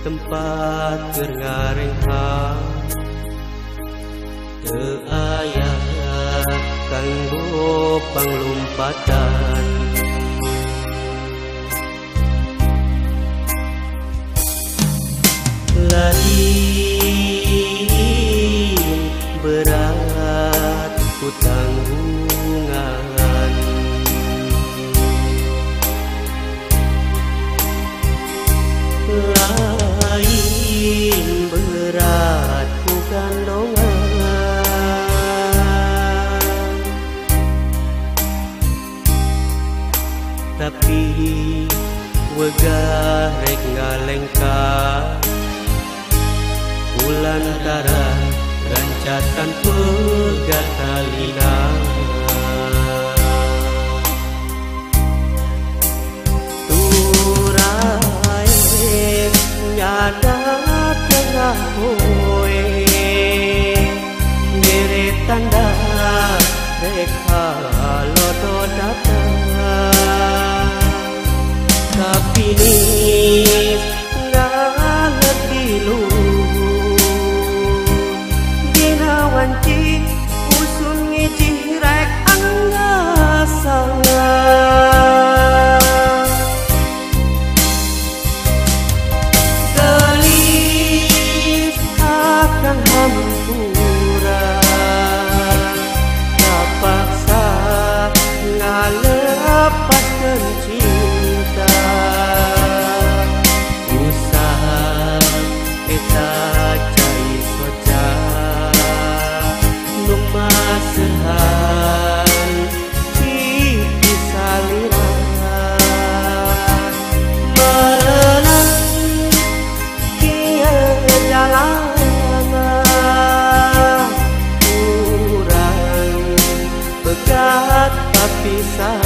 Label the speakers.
Speaker 1: Tempat keur ngarengha teu aya kanggo panglumpatan. Lain berat ku tanggungan, lain berat ku kandongan. Tapi wegah rek ngalengkah kulantaran rancatan pegatalina. Turai nyada tengah poe mere tanda rek halodo datang. Kapinis ngalep di luhur dina wanci usun ngijih rek anggasanga. Gelis akan hampura kapaksa ngalepaskeun cinta. Usaha eta cai soca nu maseuhan citi salira. Merenang kieu jalana urang pegat papisah.